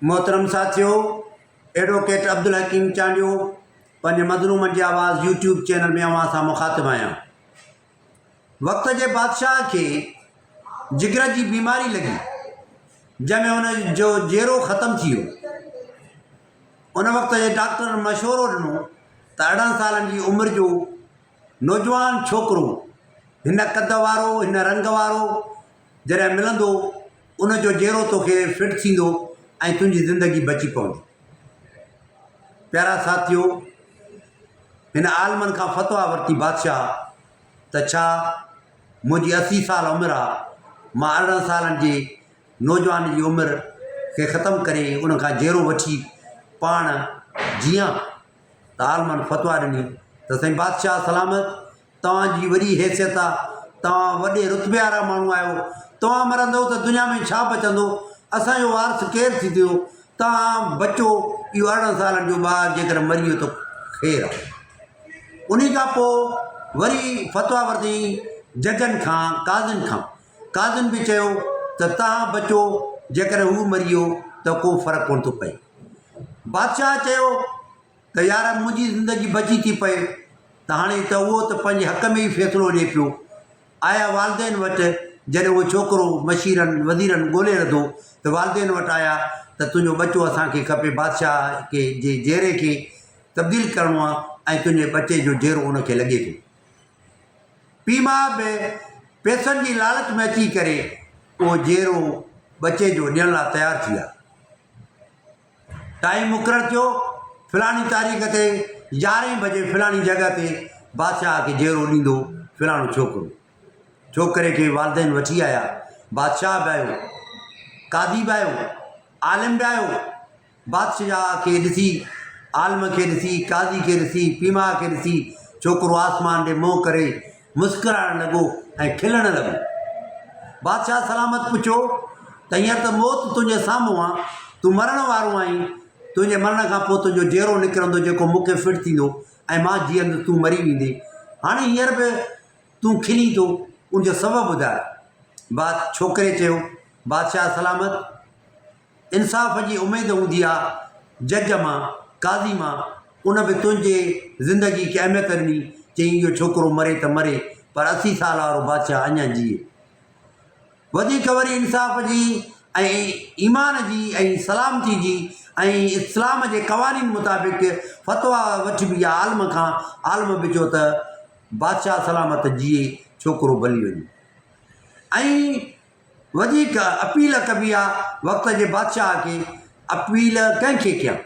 محترم ساٿيو ايڊووڪيٽ عبدالحڪيم چانڊيو پنهنجي مظلومن جي آواز يوٽيوب چينل ۾ اوهان سان مخاطب آهيان. وقت جي بادشاهه کي جگر جي بيماري لڳي جنهن ۾ ان جو جيرو ختم ٿي ويو. ان وقت جي ڊاڪٽرن مشورو ڏنو ته 18 سالن جي عمر جو نوجوان ڇوڪرو هن قد وارو هن رنگ وارو جڏهن ملندو ان جو جيرو توکي فٽ ٿيندو ۽ تنهنجي زندگي بچي پوندي. پيارا ساٿيو! هن عالمن کان فتويٰ ورتي بادشاهه ته ڇا منهنجي 80 سال عمر آ، مان 18 سالن جي نوجوان جي عمر کي ختم ڪري ان کان جيرو وٺي پاڻ جيئان؟ ته عالمن فتويٰ ڏني ته سائين بادشاهه سلامت! توهان جي وڏي حيثيت آ، توهان وڏي رتبي وارا ماڻهو آهيو، توهان مرندؤ ته دنيا ۾ ڇا بچندو، اسان جو وارث ڪير ٿيندو، توهان بچو، اهو 18 سالن جو ٻار جيڪڏهن مري ويو ته خير آ. انهي کان پوء وري فتويٰ ورتائين ججن کان، قاضين کان، قاضين به چيو ته توهان بچو، جيڪڏهن هو مري ويو ته ڪو فرق ڪونه ٿو پئي. بادشاهه چيو ته يار منهنجي زندگي بچي ٿي پئي ته هاڻي ته اهو ته پنهنجي حق ۾ ئي فيصلو ڏئي پيو. آيا والدين وٽ جڏهن اهو ڇوڪرو مشيرن وزيرن ڳولي لڌو ته والدين وٽ آيا ته تنهنجو ٻچو اسان کي کپي بادشاهه کي جي جيري کي تبديل ڪرڻو آهي ۽ تنهنجي ٻچي جو جيرو ان کي لڳي ٿو. پيء ماء به پئسن جي لالچ ۾ اچي ڪري اهو جيرو ٻچي جو ڏيڻ لاء تيار ٿي ويا. ٽائيم مقرر ٿيو، فلاڻي تاريخ تي يارهين بجي فلاڻي جڳهه تي بادشاهه کي جيرو ڏيندو فلاڻو ڇوڪرو. ڇوڪري کي والدين وٺي آيا، بادشاهه به آيو، قاضي به آيو، عالم به آيو. بادشاهه کي ڏسي، عالم کي ڏسي، قاضي کي ڏسي، پيء ماء کي ڏسي، ڇوڪرو آسمان ڏي منهن ڪري مسڪرائڻ لڳو ۽ کلڻ لڳو. بادشاهه سلامت پڇيو ته هينئر ته موت تنهنجي سامهون آ، تون مرڻ وارو آهين، تنهنجي مرڻ کان پوء تنهنجو جيرو نڪرندو جيڪو مون کي فٽ ٿيندو ۽ مان جيئندس تون مري ويندين. هاڻي هينئر به تون کلين ٿو، ان جو سبب ٻڌاء. باد ڇوڪري چيو، بادشاهه سلامت! انصاف جي اميد هوندي آ جج مان، قاضي مان، ان به تنهنجي زندگي کي اهميت ڏني، چيائين اهو ڇوڪرو مري ته مري پر 80 سال وارو بادشاهه اڃا جيئي. وڌيڪ وري انصاف جي ۽ ايمان جي ۽ سلامتي جي ۽ اسلام جي قوانين مطابق فتويٰ وٺبي آ عالم کان، عالم به چيو ته بادشاهه سلامت جيئي ڇوڪرو ڀلي وڃي ۽ وڌيڪ اپيل ڪبي آ وقت جي بادشاهه کي اپيل ڪنهن کي ڪيان؟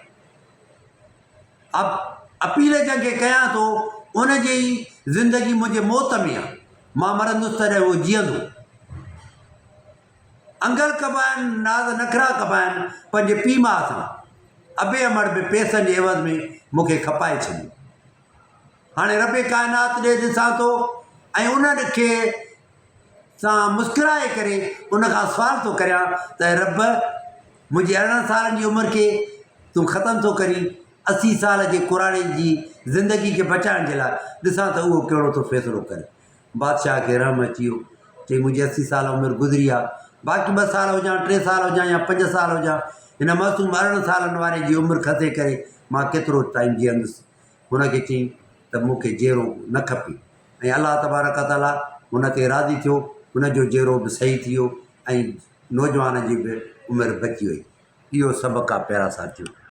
اپيل جنهن کي ڪيان ٿو ان جي ئي زندگي منهنجي موت ۾ آ مان مرندس تڏهن هو جيئندو. انگل ڪبا آهن ناز نخرا ڪبا آهن پنهنجي پيء ماء سان ابي امڙ به پئسن جي عيوض ۾ مون کي کپائي ڇڏيو. هاڻي رب ڪائنات ڏي ڏسان ٿو ۽ ان کي سان مسڪرائي ڪري ان کان سوال ٿو ڪريان ته اي رب! منهنجي 18 سالن جي عمر کي تون ختم ٿو ڪرين 80 سال جي ڪراڙي جي زندگي کي بچائڻ جي لاء ڏسان ته اهو ڪهڙو ٿو فيصلو ڪري. بادشاهه کي رحم اچي ويو چئي منهنجي 80 سال عمر گذري آ باقي ٻه سال هجان ٽي سال هجان يا پنج سال هجان هن معصوم 18 سالن واري جي عمر کسي ڪري مان ڪيترو ٽائيم جيئندس. هن کي چيائين ته مون کي جيرو نه کپي ۽ الله تبارڪ وتعاليٰ هن تي راضي ٿيو، هن جو جيرو به صحيح ٿي ويو ۽ نوجوان جي به عمر بچي وئي. اهو سبق آ پيارا ساٿيو.